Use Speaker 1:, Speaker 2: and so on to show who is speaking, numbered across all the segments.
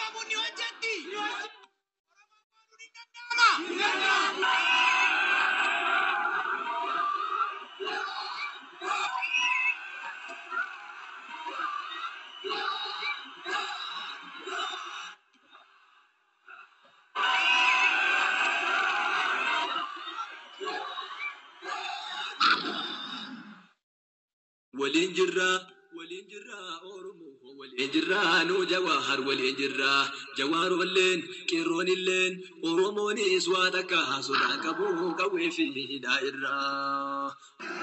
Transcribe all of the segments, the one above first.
Speaker 1: Doorsifamuun ni hojjetti. Oromoon ni danda'ama.
Speaker 2: Waliin jirraa, waliin jirraa, Oromoo waliin jirraa, nu Jawaar waliin jirraa. Jawaar walleen, qeerroon illeen, Oromoonis waa takka sodaan qabu qawwee fi hidhaa irraa.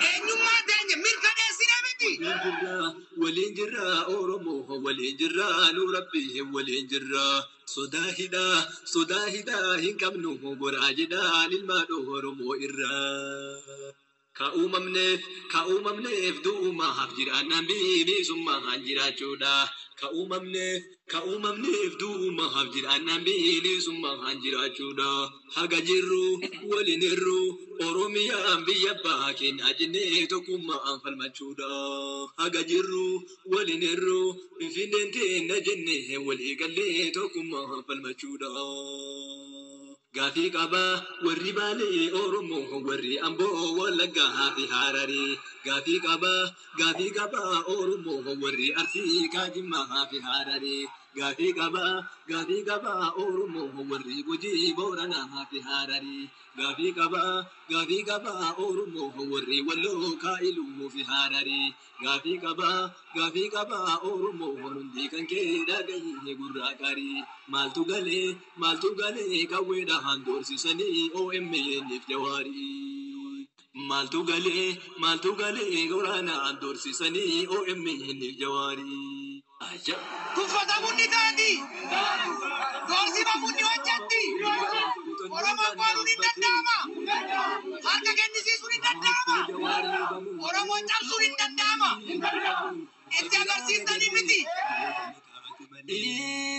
Speaker 1: Eenyummaa teenya mirkaneessine miti.
Speaker 2: Waliin jirraa, waliin jirraa, Oromoo waliin jirraa, nu Rabbi waliin jirraa. Sodaa hidhaa, sodaa hidhaa hin qabnu, goraa jedhaan ilmaan Oromoo irraa. Ka uumamneef, ka uumamneef du'umaaf jiraannaan bilisummaan jiraachuudha. Ka uumamneef, ka uumamneef du'umaaf jiraannaan bilisummaan jiraachuudha. Haga jirru waliin hirru, Oromiyaan biyya abbaa keenyaa jennee tokkummaan falmachuudha. Haga jirru waliin hirru, Finfinneen teenna jennee walii gallee tokkummaan falmachuudha. Gaafii qabaa warri Baalee, Oromoo warri Amboo, Wallaggaa fi Hararii. Gaafii qabaa, gaafii qabaa, Oromoo warri Arsii, Kaajimmaa fi Hararii. Gaafii qabaa, gaafii qabaa, Oromoo warri Gujii, Booranaa fi Hararii. Gaafii qabaa, gaafii qabaa, Oromoo warri Walloo, Kaa'iluu fi Hararii. Gaafii qabaa, gaafii qabaa, Oromoo hundi kan kee dhagahee gurraa qarii. Maaltu galee, maaltu galee, qawweedhaan doorsisanii OMN'if Jawaarii. Maaltu galee, maaltu galee, waraanaan doorsisanii OMN'if Jawaarii. Ajab!
Speaker 1: Tuffatamuun ni taati. Doorsifamuun ni hojjetti. Oromoon boonuun hin danda'ama. Harka kennisiisuun hin danda'ama. Oromoon cabsuun hin danda'ama. Itti agarsiistanii miti.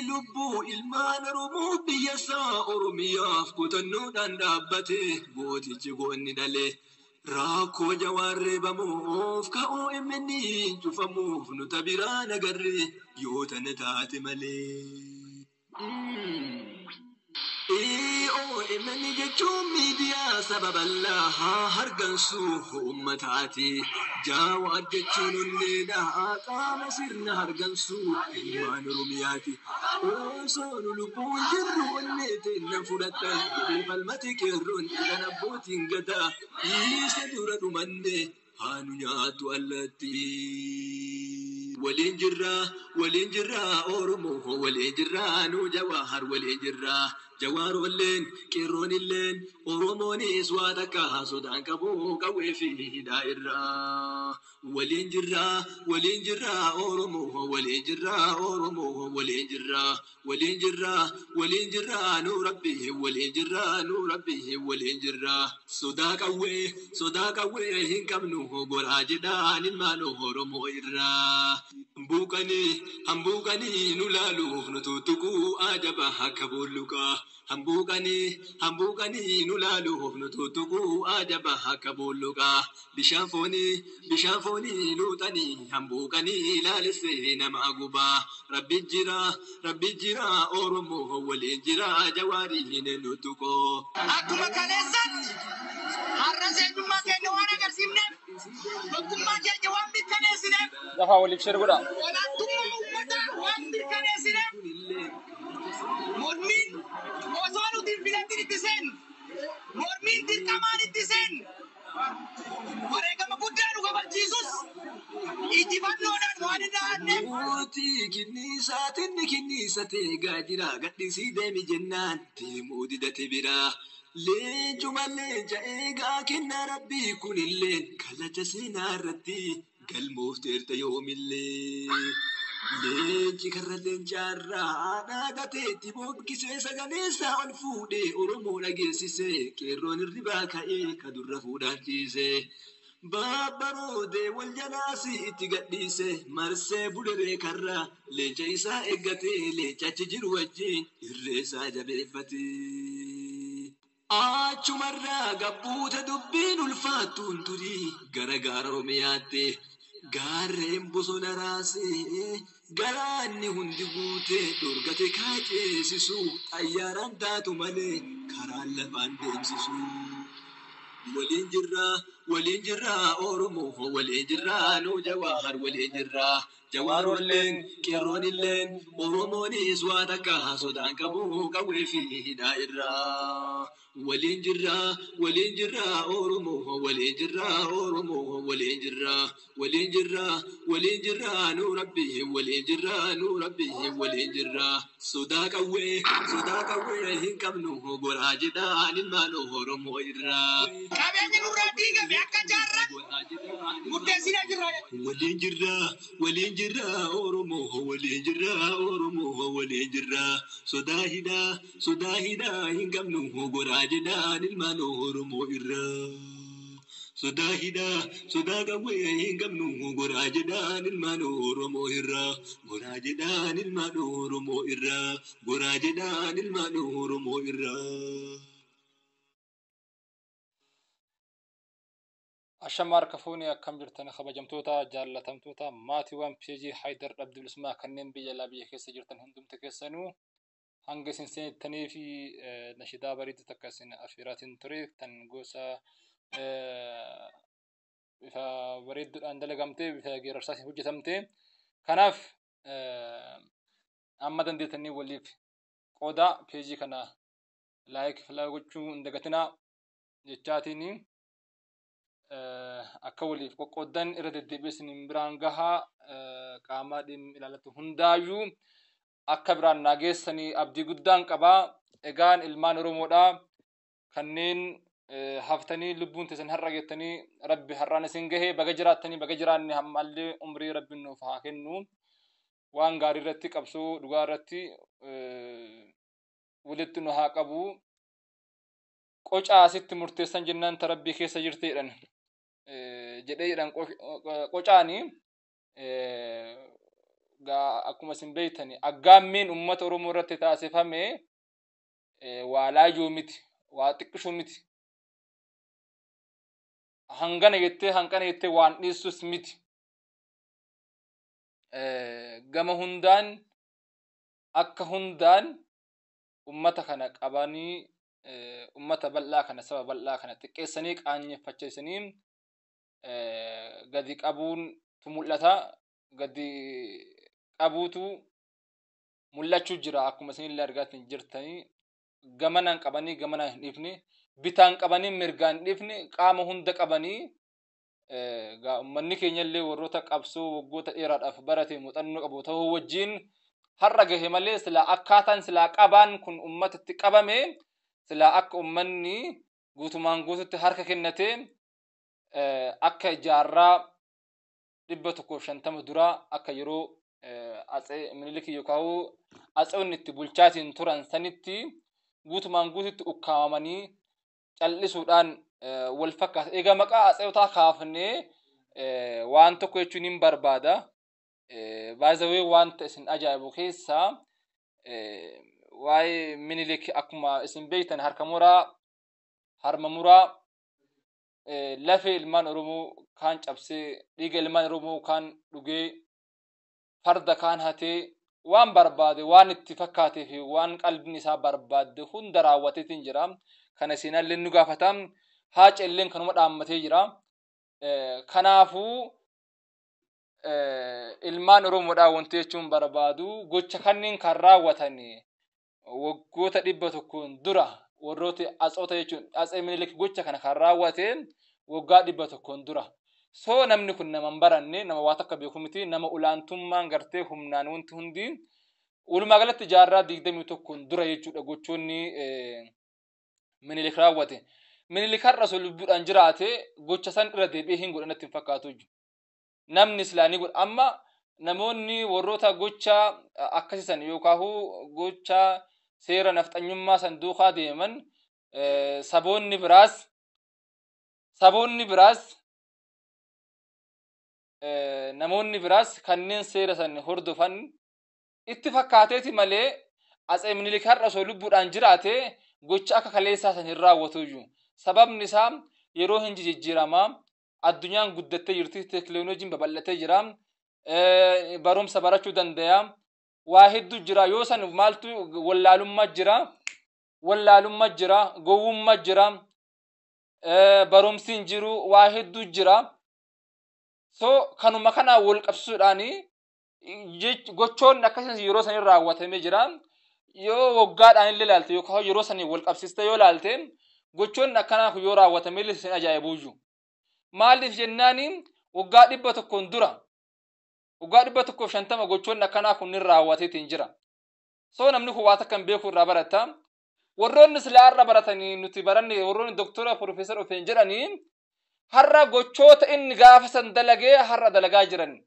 Speaker 2: Lubbuu ilmaan Oromoo biyya isaa Oromiyaaf kutannoodhaan dhaabbate gootichi goonni dhale. Rakkoo Jawaar reebamuuf ka OMN cufamuuf nuta biraan agarre yoo tana taate malee. OMN jechuun miidiyaa saba bal'aa hargansuu uummataati. Jawaar jechuun onneedha qaama sirna hargansuu ilmaan Oromiyaati. Osoo nu lubbuun jirru onnee teenna fudhattan jedhee falmate qeerroon kan abbootiin gadaa dhiisa dura dhumanne haa nu nyaattu allatti. Waliin jirraa, waliin jirraa, Oromoo waliin jirraa, nu Jawaar waliin jirraa. Jawaar walleen, qeerroon illeen, Oromoonis waa takka sodaan qabu qawwee fi hidhaa irraa. Waliin jirraa, waliin jirraa, Oromoo waliin jirraa, Oromoo waliin jirraa. Waliin jirraa, waliin jirraa, nu Rabbi waliin jirraa, nu Rabbi waliin jirraa. Sodaa qawwee, sodaa qawwee hin qabnu, goraa jedhaan ilmaan Oromoo irraa. Hambuuqanii, hambuuqanii nu laaluuf nu tuttuquu ajaba akka boolluqaa. Hambuuqanii, hambuuqanii nu laaluuf nu tuttuquu ajaba akka boolluqaa. Bishaan foonii, bishaan foonii luuxanii hambuuqanii laalessee nama gubaa. Rabbi jira, Rabbi jira, Oromoo waliin jira, Jawaariin nu tuqoo.
Speaker 1: Akkuma kaleessatti har'as eenyummaa keenya waan agarsiifneef, tokkummaa keenya waan mirkaneessineef,
Speaker 3: Lafaa waliif share godhaa.
Speaker 1: Olaantummaa uummataa waan mirkaneessineef, mormiin osoo nuti hin filatin itti seenu, mormiin dirqamaan itti seenu, wareegama guddaa nu kabachiisus injifannoodhaan waan hin dhahanneef.
Speaker 2: Mootii kinniisaa tinni kinniisa teegaa jira gadhiisii deemi jennaan deemuu didate biraa. Leencuma leenca eegaa kennaa Rabbii kunilleen kallacha seenaa irratti galmoofteerta yoomillee. Leenci karra leencaarraa dhaadateetti bookkisee sagaleessaa ol fuudhee Oromoo dhageessisee qeerroon hirribaa ka'ee kadurra fuudhaan ciisee. Babbaroodee wal jalaasii itti gadhiise marsee buleree karra leenca isaa eeggatee leencachi jiru wajjin irree isaa jabeeffate. Achumarraa gabbuute dubbiin ulfaattuun turii gara gaara Oromiyaatti. Gaarreen bosona raasee Galaanni hundi guutee dhorgate kaaceesisu xayyaaraan taatu malee karaan lafaan deemsisu. Waliin jirraa, waliin jirraa, Oromoo waliin jirraa, nu Jawaar waliin jirraa. Jawaarolleen qeerroonilleen Oromoonis waa takka sodaan qabu qawwee fi hidhaa irraa. Waliin jirraa, waliin jirraa, Oromoo waliin jirraa, Oromoo waliin jirraa. Waliin jirraa, waliin jirraa, nu Rabbi waliin jirraa, nu Rabbi waliin jirraa. Sodaa qawwee, sodaa qawwee hin qabnu goraa jedhaan ilmaan Oromoo irraa.
Speaker 1: Qabeenyi nurraa diigame akka jaarran murteessinee jirra.
Speaker 2: Waliin jirraa, waliin jirraa, Oromoo waliin jirraa, Oromoo waliin jirraa. Sodaa hidhaa, sodaa hidhaa hin qabnu goraa jedhaan ilmaan Oromoo irraa. Sodaa hidhaa, sodaa qawwee hin qabnu goraa jedhaan ilmaan Oromoo irraa. Goraa jedhaan ilmaan Oromoo irraa. Goraa jedhaan ilmaan Oromoo irraa.
Speaker 3: Ashama harka fuunee, akkam jirtan kabajamtoota, jaallatamtoota maatiiwwan peejii Haayidar Dhabdii Bilisummaa kanneen biyya alaa biyya keessa jirtan hundumti keessanuu? Hanga isin seenattanii fi nashidaa bareedu takka isin affeeraatiin ture, tan gosa bifa bareedduudhaan dalagamtee, bifa geerarsaatiin hojjetamte. Kanaaf amma dandeettanii waliif qoodaa, peejii kana like, follow gochuu hin dagatinaa jechaatiin akka waliif qoqqooddan irra deddeebi'ee isin biraan gahaa, qaama dhimmi ilaallatu hundaayyuu akka biraan naageessanii abdii guddaan qabaa. Egaan ilmaan Oromoodhaa kanneen haftanii lubbuun teessan har'a geettanii, Rabbi har'aan isin gahee, baga jiraattanii, baga jiraanne. Ammallee umrii Rabbi nuuf haa kennu. Waan gaarii irratti, qabsoo dhugaa irratti walitti nu haa qabu. Qocaa asitti murteessan jennaan ta Rabbii keessa jirti jedhan jedhee jedhan qocaani. Akkuma isin beektani, aggaammeen uummata Oromoo irratti taasifame waa laayyoo miti, waa xiqqishuu miti. Hangana jettee hanqana jettee waan dhiissus miti. Gama hundaan, akka hundaan ummata kana qabanii, ummata bal'aa kana, saba bal'aa kana xiqqeessanii, qaanyeffachiisanii gadi qabuuntu mul'ata. Gadi qabuutu mul'achuu jira. Akkuma isinillee argaatiin jirtanii, gamanaan qabanii gamanaan hin dhiifne, bitaan qabanii mirgaan hin dhiifne, qaama hunda qabanii. Uummanni keenyallee warroota qabsoo waggoota dheeraadhaaf barate, muuxannoo qabu ta'uu wajjin har'a gahe malee, silaa akkaataan silaa qabaan kun uummatatti qabame, silaa akka uummanni guutumaan guututti harka kennatee, akka jaarraa 150 duraa, akka yeroo Atsee Minilik yookaan atseonni itti bulchaatiin turan sanitti guutumaan guututti ukkaamamanii cal'isuudhaan wal fakkaata. Egaa maqaa atseotaa kaafnee waan tokko jechuun hin barbaada. Baay'ee wanta isin ajaa'ibu keessaa waa'ee Minilik, akkuma isin beektan, harka muraa, harma muraa, lafee ilmaan Oromoo kaan cabsee, dhiiga ilmaan Oromoo kaan dhugee, farda kaan hatee, waan barbaade, waan itti fakkaatee fi waan qalbiin isaa barbaadde hunda raawwateetiin jira. Kana seenaallee nu gaafata. Haaca illeen kanuma dhaammatee jira. Kanaafuu ilmaan Oromoodhaa wanti jechuun barbaadu, gocha kanneen kan raawwatan waggoota 100n dura, warroota atsoota jechuun Atsee Minilik gocha kana kan raawwate waggaa 100n dura. So namni kun nama hin baranne, nama waa takka beeku miti, nama olaantummaan gartee humnaan wanti hundi. Walumaa galatti jaarraa 21n dura jechuudha gochoonni Minilik raawwate. Minilik har'a osoo lubbuudhaan jiraate gocha san irra deebi'ee hin godhan natti hin fakkaatu. Namni silaa ni godha. Amma namoonni warroota gocha akkasiisan yookaan gocha seera nafxanyummaa san duukaa deeman, saboonni biraas, namoonni biraas kanneen seera san hordofan itti fakkaateeti malee, Atsee Minilik har'a osoo lubbuudhaan jiraate gocha akka kaleessaa san hin raawwatuyyuu. Sababni isaa yeroo hin jijjiiramaa, addunyaan guddattee jirti, teekinooloojiin babal'atee jira. Barumsa barachuu danda'a. Waa hedduu jira. Yoo san maaltu wallaalummaa jira. Wallaalummaa jira. Gowwummaa jira. Barumsi hin jiru. Waa hedduu jira. So kanuma kana wal qabsiisuudhaani gochoonni akkasumas yeroo sanii raawwatamee jira. Yoo waggaadhaan illee ilaalte yookaan yeroo sanii wal qabsiiste yoo ilaalte, gochoonni akkanaa kun yoo raawwatamee illee sin ajaa'ibuuyyu. Maaliif jennaani, waggaa 100n dura, waggaa 150 gochoonni akkanaa kun ni raawwateetiin jira. So namni kun waa takka hin beeku irraa barata. Warroonni silaa irra baratanii nuti baranne, warroonni doktora, profeesar ofeen jedhanii, har'a gochoota inni gaafa san dalagee har'a dalagaa jiran.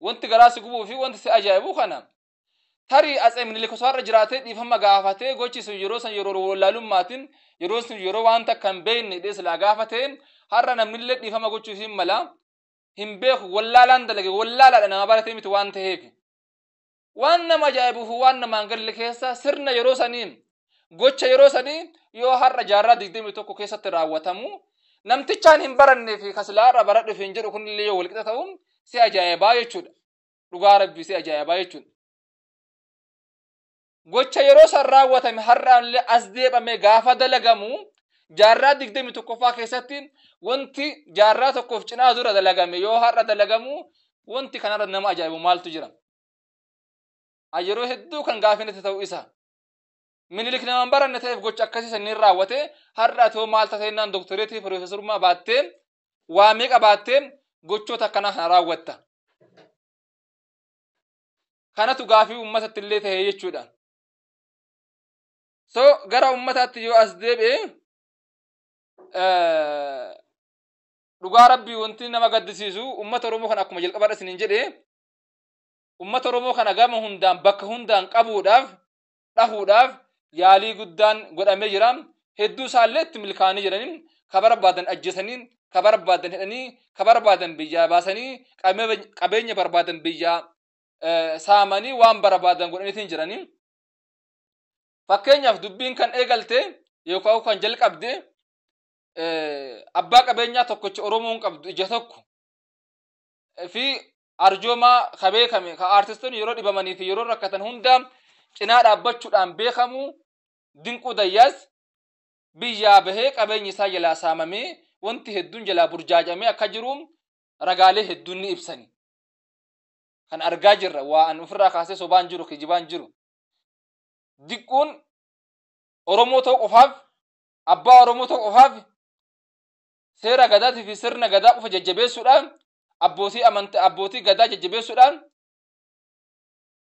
Speaker 3: Wanti garaa si gubuu fi wanti si ajaa'ibu kana. Tarii Atsee Minilik osoo har'a jiraatee dhiifama gaafatee, gochi sun yeroo san yeroo wallaalummaatiin, yeroo sun yeroo waan takka hin beekne hidhee silaa gaafatee, har'a namnillee dhiifama gochuuf hin mala. Hin beeku, wallaalaan dalage, wallaalaadha, nama baratee miti waan ta'eef. Waan nama ajaa'ibuu fi waan namaan galle keessa, sirna yeroo sanii, gocha yeroo sanii yoo har'a jaarraa 21 keessatti raawwatamu, namtichaan hin barannee fi kasilaa har'a baradhuuf hin jedhu kunillee yoo walqixa ta'u si ajaa'ibaa jechuudha. Dhugaa Rabbii si ajaa'ibaa jechuudha. Gocha yeroo san raawwatame har'aallee as deebamee gaafa dalagamu, jaarraa 21ffaa keessatti wanti jaarraa tokkoof cinaa dura dalagame yoo har'a dalagamu, wanti kanarra nama ajaa'ibu maaltu jira? Yeroo hedduu kan gaafinatti ta'u isa. Minilik nama hin baranne ta'eef gocha akkasii sanniin raawwate. Har'a atoo maal taatee doktoreetii piroofeesarummaa baattee, waa meeqa baattee gochoota akkanaa kana raawwatta? Kanatu gaafii uummatatti illee ta'e jechuudha. So gara uummataatti yoo as deebi'e, dhugaa Rabbii wanti nama gaddisiisu, uummata Oromoo kana akkuma jalqabaadha isiniin jedhe, uummata Oromoo kana gama hundaan, bakka hundaan qabuudhaaf, dhahuudhaaf yaalii guddaan godhamee jira. Hedduu isaallee itti milkaa'anii jiranii, ka barbaadan ajjeesanii, ka barbaadan hidhanii, ka barbaadan biyyaa baasanii, qabeenya barbaadan biyyaa saamanii, waan barbaadan godhaniitiin jiranii. Fakkeenyaaf, dubbiin kan eegalte yookaan kan jalqabde abbaa qabeenyaa tokkicha Oromoon qabdu, ija tokko fi arjoomaa ka beekame, ka aartistoonni yeroo dhibamanii fi yeroo rakkatan hunda cinaa dhaabbachuudhaan beekamu, Dinquu Dayyaas, biyyaa bahee qabeenyi isaa jalaa saamamee, wanti hedduun jalaa burjaajamee akka jiru ragaalee hedduun ni ibsani. Kan argaa jirra, waa an ofirraa kaasee sobaan jiru, kijibaan jiru. Dinquun Oromoo ta'uu qofaaf, abbaa Oromoo ta'uu qofaaf, seera gadaatii fi sirna gadaa qofa jajjabeessuudhaan, abbootii amantii, abbootii gadaa jajjabeessuudhaan,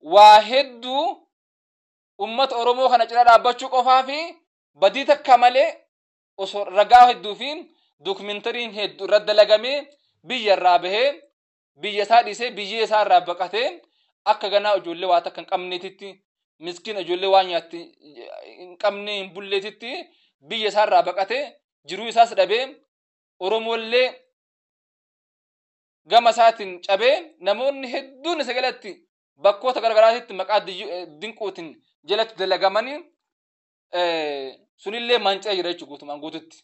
Speaker 3: waa hedduu ummata Oromoo kana cina dhaabbachuu qofaa fi badii takka malee, osoo ragaa hedduu fi dookumentariin hedduu irratti dalagamee, biyya irraa bahee, biyya isaa dhiisee, biyya isaa irraa baqatee, akka ganaa ijoollee waa takka hin qabneetitti, miskiin ijoollee waan nyaatti hin qabne hin bulleetitti, biyya isaa irraa baqatee, jiruu isaas dhabee, Oromoollee gama isaatiin cabee, namoonni hedduun isa jalatti bakkoota garagaraatitti maqaa Dinquutiin jalatti dalagamanii sunillee manca'ee jira jechuudha guutumaan guututti.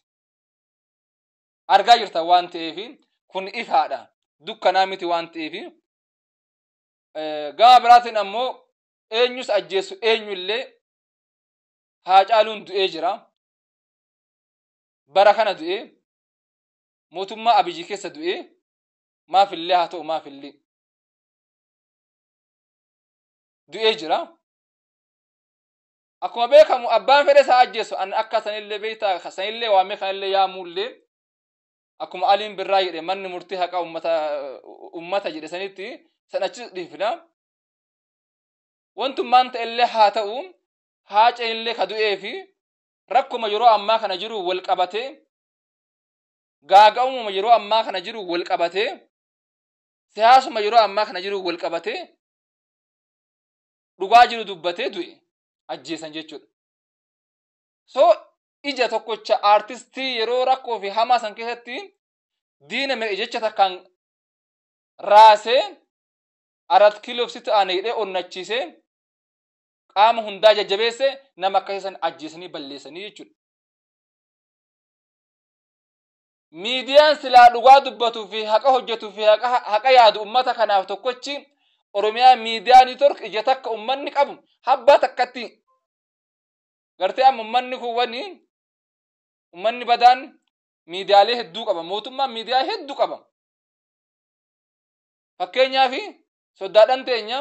Speaker 3: Argaa jirta waan ta'eef, kun ifaadha. Dukkanaa miti waan ta'eef. Gama biraatiin ammoo eenyus ajjeessu eenyullee, Haacaaluun du'ee jira. Bara kana du'ee, mootummaa Abiyyi keessa du'ee, maafillee haa ta'u maafillee du'ee jira. Akkuma beekamu, abbaan fedhe isaa ajjeesu, an akka sanillee beektaa, sanillee waamee kanillee yaamuullee, akkuma Aliin Birraa jedhe, manni murtii haqaa ummata jedhe sanitti san achi dhiifna. Wantummaan ta'ellee haa ta'u, Haacee illee ka du'ee fi rakkuma yeroo ammaa kana jiru wal qabatee, gaaga'umuma yeroo ammaa kana jiru wal qabatee, siyaasuma yeroo ammaa kana jiru wal qabatee, dhugaa jiru dubbatee du'e, ajjeesan jechuudha. So ija tokkocha aartistii yeroo rakkoo fi hamaa san keessatti diina meeqa jecha takkaan raasee, Arat Kiiloof sitti aane jedhee onnachiisee, qaama hundaa jajjabeesse, nama akkasii san ajjeesanii balleessanii jechuudha. Miidiyaan silaa dhugaa dubbatuu fi haqa hojjetuu fi haqa yaadu ummata kanaaf tokkochi Oromiyaa Miidiyaa Niitwork ija takka ummanni qabu habbaa takkatti. Gartee amma ummanni kun wani ummanni badaan miidiyaalee hedduu qaba. Mootummaan miidiyaa hedduu qaba. Fakkeenyaaf soddaadhaan teenya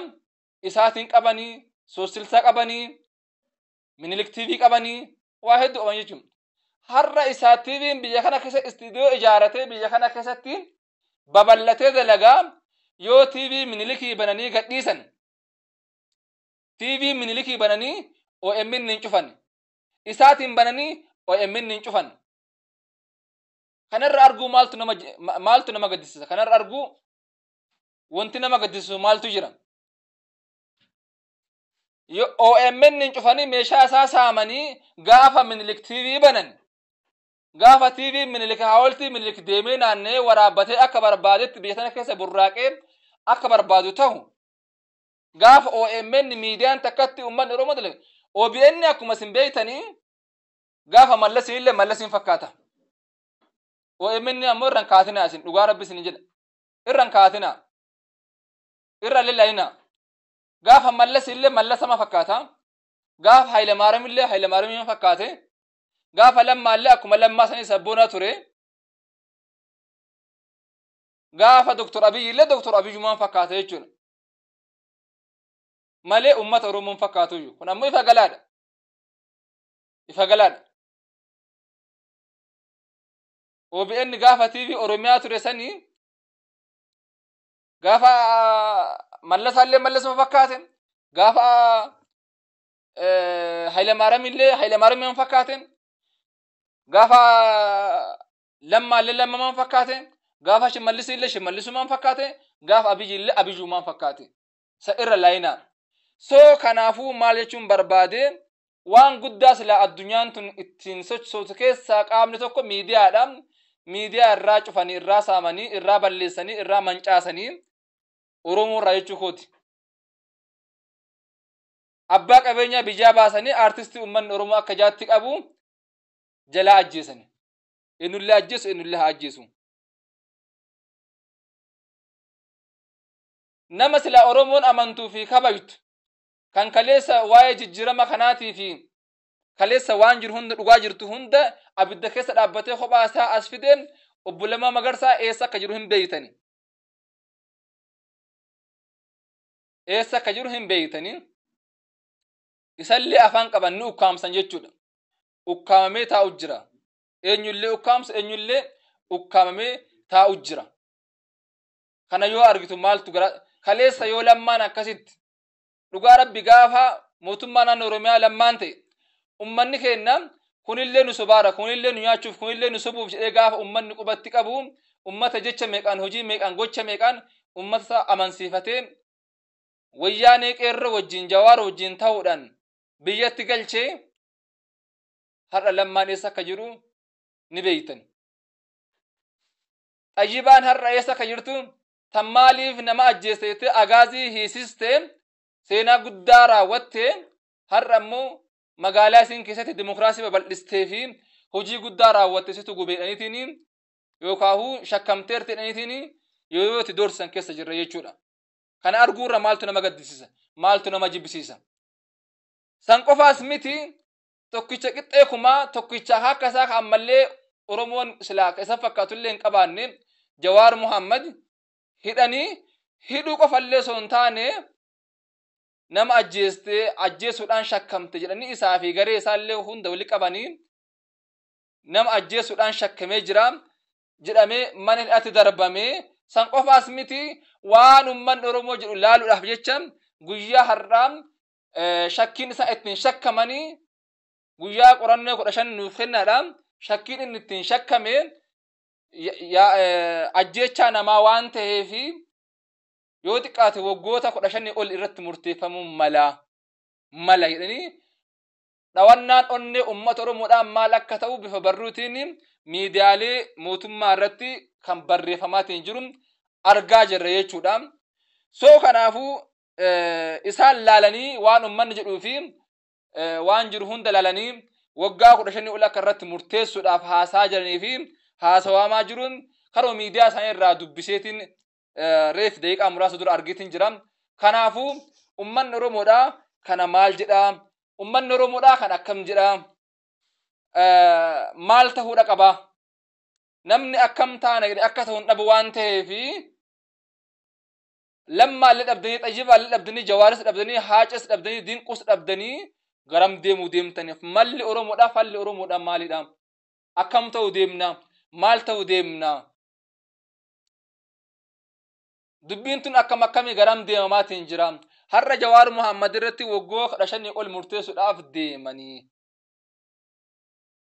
Speaker 3: isaatiin qabanii, soossilsaa qabanii, Minilik TV qabanii, waa hedduu qaban jechuudha. Har'a isaa TV'n biyya kana keessa istiidiyoo ijaaratee biyya kana keessatti babal'atee dalagaa yoo TV Minilikii bananii gadhiisan, TV Minilikii bananii OMN hin cufan, isaatiin bananii OMN hin cufan. Kanarra arguu maaltu nama gaddisiisa? Kanarra arguu wanti nama gaddisiisu maaltu jira? OMN hin cufanii meeshaa isaa saamanii gaafa Minilik TV banan, gaafa TV Minilik hawultii Minilik deemee naanna'ee waraabbatee akka barbaadetti biyya sana keessa burraaqee akka barbaadu ta'u, gaafa OMN miidiyaan takkatti uummanni Oromoo dalage. OBN akkuma isin beektanii gaafa Mallasiin illee Mallasiin fakkaata. OMN ammoo irraan kaatinaa, isin dhugaa rabbi isin jedha. Irraan kaatinaa. Irra lillayinaa. Gaafa Mallas illee Mallasama fakkaata. Gaafa Hayilamaariyaam illee Hayilamaariyaam fakkaate. Gaafa Lammaa illee akkuma Lammaa sanii sabboonaa ture. Gaafa Doktor Abiyyi illee Doktor Abiyyumaan fakkaata jechuudha. Malee uummata Oromoon fakkaatu iyyuu. Kun ammoo ifa galaadha. Ifa galaadha. OBN gaafa TV Oromiyaa ture sanii gaafa Mallasaallee Mallasuma fakkaate, gaafa Hayilamaariyaam illee Hayilamaariyaam fakkaate, gaafa Lammaallee Lammamaan fakkaate, gaafa Shimallis illee Shimallisumaan fakkaate, gaafa Abiyyi illee Abiyyumaan fakkaate. Isa irra laayinaa. So kanaafuu maal jechuun barbaade, waan guddaa silaa addunyaan tun ittiin sochootu keessaa qaamni tokko miidiyaadha. Miidiyaa irraa cufanii, irraa saamanii, irraa balleessanii, irraa mancaasanii Oromoo irraa jechuu kooti. Abbaa qabeenyaa biyyaa baasanii aartistii uummanni Oromoo akka jaatti qabu jalaa ajjeesani. Eenyullee ajjeesu, eenyullee haa ajjeesu. Nama silaa Oromoon amantuu fi kabajtu kan kaleessa waa'ee jijjiirama kanaatii fi kaleessa waan jiru hunda, dhugaa jirtu hunda abidda keessa dhaabbatee kophaa isaa as fidee obbo Lammaa Magarsaa eessa akka jiru hin beeytani. Eessa akka jiru hin beeytani. Isallee afaan qaban ni ukkaamsan jechuudha. Ukkaamamee taa'u jira. Eenyullee ukkaamsa, eenyullee ukkaamamee taa'u jira. Kana yoo argitu maaltu gara kaleessa yoo Lammaan akkasitti dhugaa rabbi gaafa mootummaa naannoo Oromiyaa Lammaan ta'e, ummanni keenya kunillee nu sobaara, kunillee nu nyaachuuf, kunillee nu sobuuf jedhee gaafa ummanni qubatti qabu, ummata jecha meeqaan, hojii meeqaan, gocha meeqaan ummata amansiifatee Wayyaanee qeerroo wajjin, Jawaar wajjin ta'uudhaan biyyatti galchee, har'a Lammaan eessa akka jiru ni beeytan. Xayyibaan har'a eessa akka jirtu, tan maaliif nama ajjeeste agaazii hiisiste, seenaa guddaa raawwatte, har'a immoo magaalaa isiin keessatti dimokiraasii babal'istee fi hojii guddaa raawwatte situ gubeedhaniitiin yookaan shakkamteerti jedhaniitiin yoo itti doorsisan keessa jirra jechuudha. Kana arguurra maaltu nama gaddisiisa? Maaltu nama jibbisiisa? San qofaas miti, tokkicha qixxee kumaa, tokkicha akka isaa ammallee Oromoon silaa isa fakkaatullee hin qabaanne Jawaar Muhammad hidhanii, hidhuu qofallee osoo hin taane nama ajjeestee, ajjeesuudhaan shakkamte jedhanii isaa fi garee isaallee hunda wali qabanii nama ajjeesuudhaan shakkamee jira jedhamee mana hidhatti darbamee. San qofaas miti, waan uummanni Oromoo jedhu laaluudhaaf jecha guyyaa har'aa shakkiin isaa ittiin shakkamanii guyyaa qorannoo 15 nuuf kennaadha. Shakkiin inni ittiin shakkame ajjeechaa namaa waan ta'eefi yoo xiqqaate waggoota 15 ol irratti murteeffamuu mala jedhanii dhawannaan onnee uummata Oromoodhaan maal akka ta'u bifa barruutiin miidiyaalee mootummaa irratti kan barreeffamaatiin jiru argaa jirra jechuudha. So kanaafuu isaan laalanii waan uummanni jedhuu fi waan jiru hunda laalanii waggaa 15 ol akka irratti murteessuudhaaf haasaa jiranii fi haasawamaa jiruun karoo miidiyaa isaanii irraa dubbiseetiin reef daqiiqaa muraasa dura argiitiin jira. Kanaafuu uummanni Oromoodhaa kana maal jedhaa? Uummanni Oromoodhaa kan akkam jedhaa? Maal ta'uudha qaba? Namni akkam taana jedhe akka ta'u hin dhabu waan ta'eefi Lammaallee dhabdanii, Xayyibaallee dhabdanii, Jawaaris dhabdanii, Haaces dhabdanii, Dinquus dhabdanii garam deemuu deemtaniif malli Oromoodhaa falli Oromoodhaa maalidha? Akkam ta'u deemna? Maal ta'u deemna? Dubbiin tun akkam akkamii garam deemamaatiin jira? Har'a Jawaar Muhammad irratti waggoota 15 ol murteessuudhaaf deemanii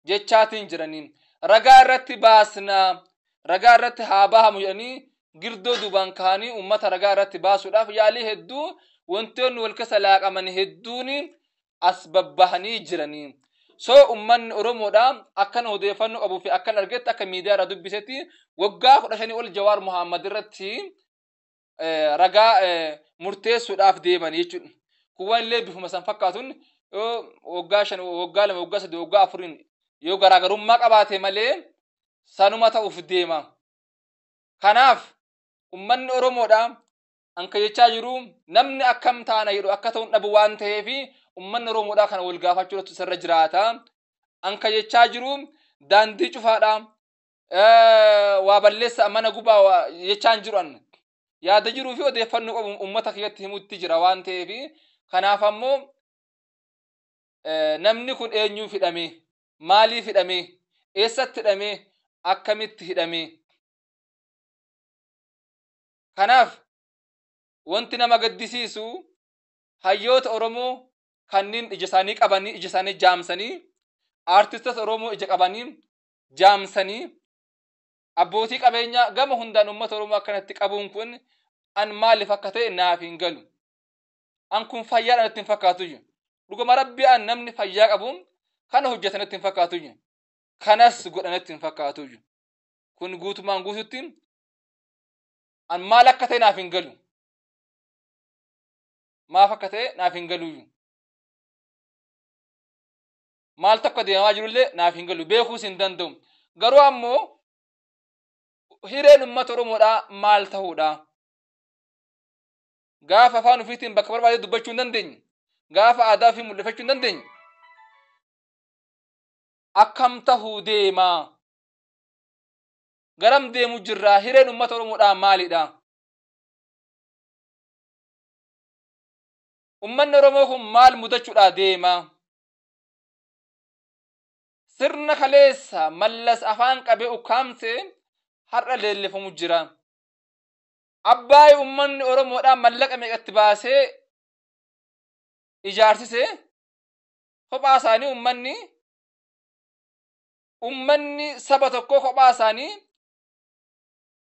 Speaker 3: jechaatiin jiranii. Ragaa irratti baasna, ragaa irratti haa bahamu jedhanii girdoo duubaan ka'anii uummata ragaa irratti baasuudhaaf yaalii hedduu wantoonni wal keessa laaqaman hedduun as babbahanii jiranii. So uummanni Oromoodhaa akkan odeeffannoo qabuu fi akkan argetti akka miidiyaa irraa dubbisetti waggaa 15 ol Jawaar Muhammad irratti ragaa murteessuudhaaf deeman jechuudha. Kuwwan illee bifuma san fakkaatuun yoo waggaa 5, waggaa 2, waggaa 3, waggaa 4 yoo garaagarummaa qabaate malee sanuma ta'uuf deema. Kanaaf uummanni Oromoodhaa anka jechaa jiru namni akkam taana jedhu akka ta'uun dhabu waan ta'eef uummanni Oromoodhaa kana wal gaafachuu irratti sirra jiraata. Anka jechaa jiru daandii cufaadha. Waa balleessa mana gubaa jechaan jiru an. Yaada jiruu fi odeeffannoo qabu uummata kiyyatti himutti jira waan ta'eef kanaaf ammoo namni kun eenyuuf hidhame? Maaliif hidhame? Eessatti hidhame? Akkamitti hidhame? Kanaaf wanti nama gaddisiisu hayyoota Oromoo kanneen ija isaanii qabanii ija isaanii jaamsanii aartistoota Oromoo ija qabanii jaamsanii abbootii qabeenyaa gama hundaan uummata Oromoo akkanatti qabuun kun an maaliif akka ta'e naaf hin galu. An kun fayyaadhaan itti hin fakkaatu. Dhuguma rabbi an namni fayyaa qabu kana hojjetan itti hin fakkaatu. Kanas godhan itti hin fakkaatu. Kun guutumaan guututti an maal akka ta'e naaf hin galu. Maaf akka ta'e naaf hin galu. Maal tokko deemaa jirullee naaf hin galu. Beekuus hin danda'u. Garuu ammoo hireen uummata Oromoodhaa maal ta'uudha? Gaafa afaan ofiitiin bakka barbaade dubbachuu hin dandeenye. Gaafa aadaa ofii mul'ifachuu hin dandeenye. Akkam tahuu deema? Garam deemu jirraa? Hireen uummata Oromoodhaa maalidha? Uummanni Oromoo kun maal mudachuudhaa deema? Sirna kaleessa Mallas afaan qabee ukkaamsee har'a leellifamu jira. Abbaay uummanni Oromoodhaa mallaqa meeqatti baasee ijaarsisee kophaa isaanii uummanni saba tokkoo kophaa isaanii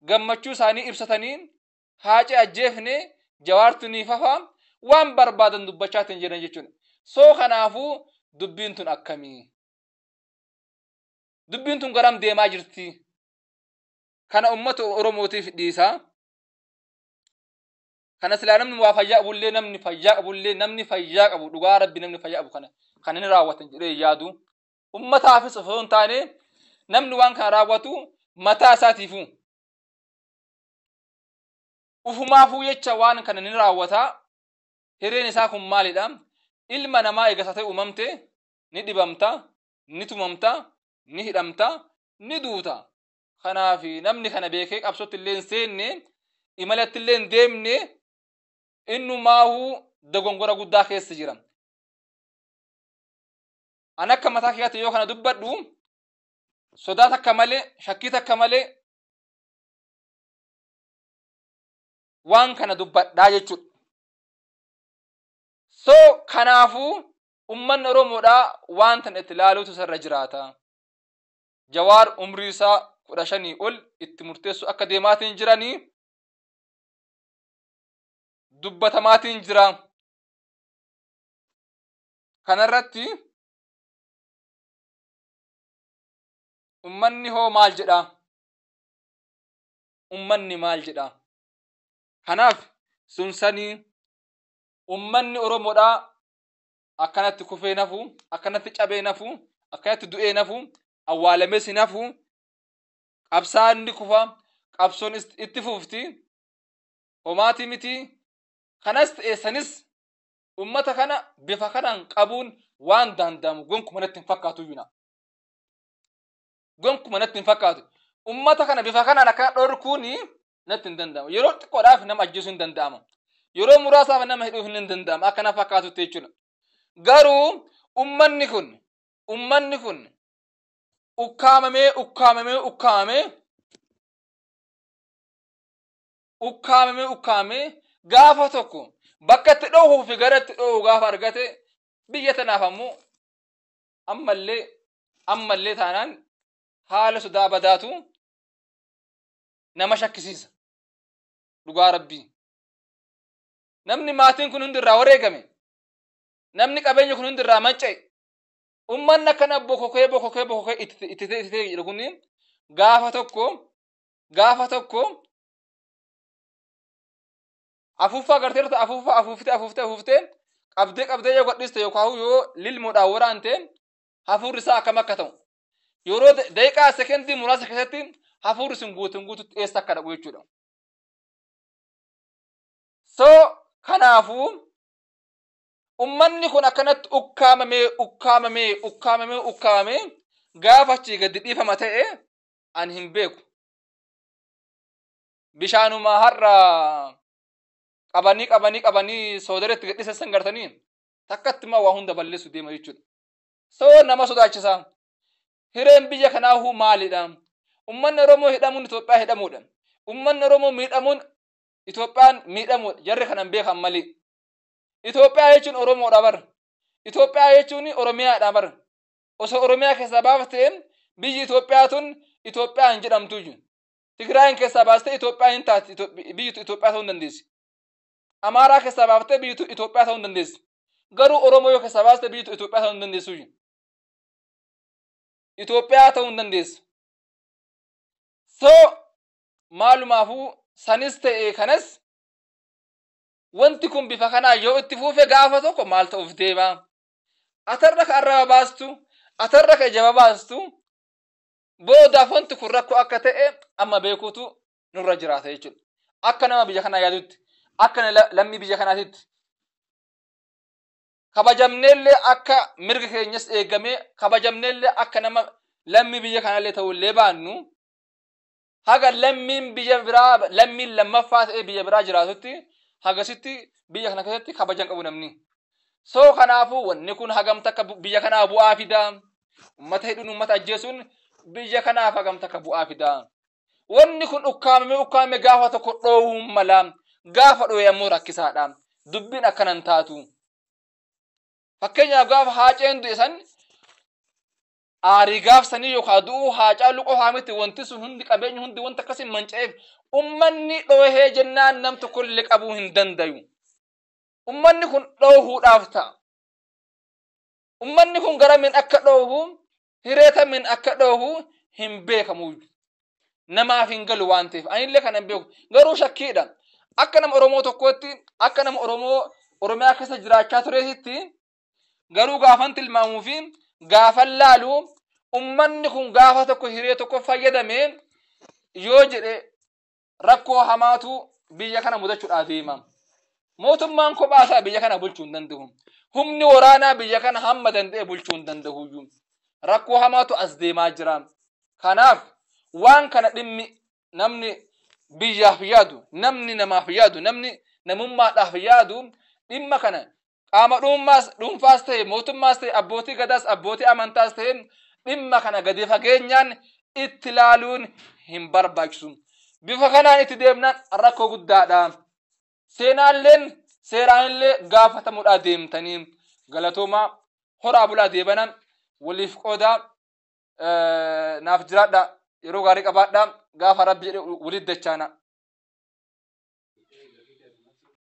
Speaker 3: gammachuu isaanii ibsatanii Haacee ajjeefne Jawaartu ni fafa waan barbaadan dubbachaatiin jiran jechuudha. Soo kanaafuu dubbiin tun akkamii? Dubbiin tun garam deemaa jirti? Kana uummata Oromootiif dhiisaa. Kana silaa namni waa fayyaa qabullee namni fayyaa qabullee namni fayyaa qabu dhugaa rabbi namni fayyaa qabu kana kan inni raawwatan jedhee yaadu. Uummataafis osoo hin taane namni waan kana raawwatu mataa isaatiifuu. Ufumaafuu jecha waan kana ni raawwata. Hireen isaa kun maalidha? Ilma namaa eegasa ta'e uumamte ni dhibamta, ni tumamta, ni hidhamta, ni duuta. Kanaaf namni kana beekee qabsootti illee hin seenne, imalatti illee hin deemne, innumaahuu dogongora guddaa keessa jira. An akka mataa kiyyaatti yoo kana dubbadhu sodaa takka malee, shakkii takka malee waan kana dubbadhaa jechuudha. So kanaafuu uummanni Oromoodhaa waan tan itti ilaaluutu irra jiraata. Jawaar umrii isaa 15 ol itti murteessu akka deemaatiin jiranii dubbatamaatiin jira. Kanarratti uummanni hoo maal jedha? Uummanni maal jedha? Kanaaf sun sanii uummanni Oromoodhaa akkanatti kufee nafu, akkanatti cabee nafu, akkanatti du'ee nafu, awwaalamees nafu. Qabsaa'aan ni kufa, qabsoon itti fufti, homaatii miti. Kanas ta'e sanis ummata kana bifa kanaan qabuun waan danda'amu gonkuma natti hin fakkaatu iyyuu. Gonkuma natti hin fakkaatu. Ummata kana bifa kanaan akkana dhorkuun natti hin danda'amu. Yeroo xiqqoodhaaf nama ajjeesuu hin danda'ama. Yeroo muraasaaf nama hidhuuf hin danda'ama akkana fakkaatutti jechuudha. Garuu ummanni kun ukkaamamee ukkaamamee ukkaamamee ukkaamamee ukkaamamee gaafa tokko bakka itti dhoowwuu fi gara itti dhoowwu gaafa argate, biyya tanaaf ammoo ammallee taanaan haala sodaa badaatu nama shakkisiisa. Dhugaa Rabbii. Namni maatiin kun hundi irraa wareegame. Namni qabeenya kun hundi irraa manca'e. Ummanni akkana bokokee bokokee bokokee itti itti itti jedhu kun gaafa tokko afuuffaa garteerta, afuuffaa afuuftee afuuftee afuuftee qabdee qabdee yoo gadhiiste yookaan yoo lilmoodhaan waraante, hafuurri isaa akkam akka ta'u yeroo daqiiqaa sekendii muraasa keessatti hafuurri sun guutuun guututti eessa akka dhaqu jechuudha. So kanaafuu ummanni kun akkanatti ukkaamamee ukkaamamee ukkaamamee ukkaamamee gaafa achii gadi dhiifama ta'e ani hin beeku. Bishaanuma har'a qabanii qabanii qabanii soodareetti gadhiisan san gartanii takkatti immoo waa hunda balleessu deema jechuudha. So nama sodaachisa. Hireen biyya kanaafuu maalidha? Ummanni Oromoo hidhamuun Itoophiyaa hidhamuudha. Ummanni Oromoo miidhamuun Itoophiyaan miidhamuudha. Jarri kanan beekan malee. Itoophiyaa jechuun Oromoodha bara. Itoophiyaa jechuun Oromiyaadha bara. Osoo Oromiyaa keessaa baafatee biyyi Itoophiyaa tun Itoophiyaa hin jedhamtu iyyuu. Tigraayin keessaa baastee Itoophiyaa hin taati, biyyi Itoophiyaa ta'uu hin dandeessi. Amaaraa keessaa baaftee biyyi Itoophiyaa ta'uu hin dandeessi. Garuu Oromoo yoo keessaa baaste biyyi Itoophiyaa ta'uu hin dandeessu iyyuu. Itoophiyaa ta'uu hin dandeessu. So maalumaafuu sanis ta'e kanas wanti kun bifa kanaa yoo itti fuufe gaafa tokko maal ta'uuf deema? Atarra ka arraba baastu, atarra ka ija baastu, boodaaf wanti kun rakkoo akka ta'e amma beekuutu nurra jiraata jechuudha. Akka nama biyya kanaa yaadutti, akka lammii biyya kanaatitti. Kabajamneellee akka mirga keenyas eegamee, kabajamneellee akka nama lammii biyya kanaallee ta'ullee baannu, haga lammiin biyya biraa, lammiin lammaffaa ta'ee biyya biraa jiraatutti, hagasitti biyya kana keessatti kabajan qabu namni. So kanaafuu wanni kun hagam takka biyya kanaa bu'aa fidaa? Ummata hidhuun, ummata ajjeesuun biyya kanaaf hagam takka bu'aa fidaa? Wanni kun ukkaamamee ukkaamamee gaafa tokko dhoowwuun mala. Gaafa dhoowwe ammoo rakkisaadha. Dubbiin akkanan taatu. Fakkeenyaaf gaafa Haaceen du'e san, aarii gaafsanii yookaan du'uu Haacaaluu qofaa miti, wanti sun hundi, qabeenyi hundi wanta akkasii manca'eef, ummanni dhoohee jennaan nam tokkollee qabuu hin dandayu. Ummanni kun dhoohuudhaaf ta'a. Ummanni kun garamiin akka dhoohu, hireetamiin akka dhoohu hin beekamu. Namaaf hin galu waan ta'eef anillee kana hin beeku, garuu shakkiidha. Akka nama Oromoo tokkootti, akka nama Oromoo Oromiyaa keessa jiraachaa tureetitti, garuu gaafan tilmaamuu fi gaafan laalu, ummanni kun gaafa tokko hiree tokko fayyadame yoo jedhe rakkoo hamaatu biyya kana mudachuudhaaf deema. Mootummaan kophaa isaa biyya kana bulchuu hin danda'u. Humni waraanaa biyya kana hamma danda'e bulchuu hin danda'u. Rakkoo hamaatu as deemaa jira. Kanaaf waan kana dhimmi namni biyyaaf yaadu, namni namaaf yaadu, namni namummaadhaaf yaadu, dhimma kana qaama dhuunfaas ta'e, mootummaas ta'e, abbootii gadaas, abbootii amantaas ta'e, dhimma kana gadi fageenyaan itti ilaaluun hin barbaachisu. Bifa kanaan itti deemnaan rakkoo guddaadha. Seenaalleen seeraanillee gaafatamuudhaa deemtanii. Galatoomaa, horaa bulaa, deebana waliif qoodaa, naaf jiraadha, yeroo gaarii qabaadha, gaafa Rabbi jedhe walitti dachaana.